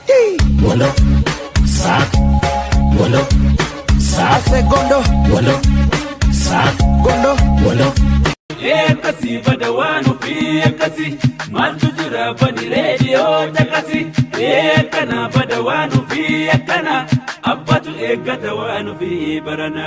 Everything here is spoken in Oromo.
Gondo, saak, gondo, saak, Ase gondo, gondo, saak, gondo. Gondo. Akkasii bada waan ofii akkasii maaltu jira bani reediyoo caqasi akkana bada waan ofii akkana abbatu eeggata waan ofii barana.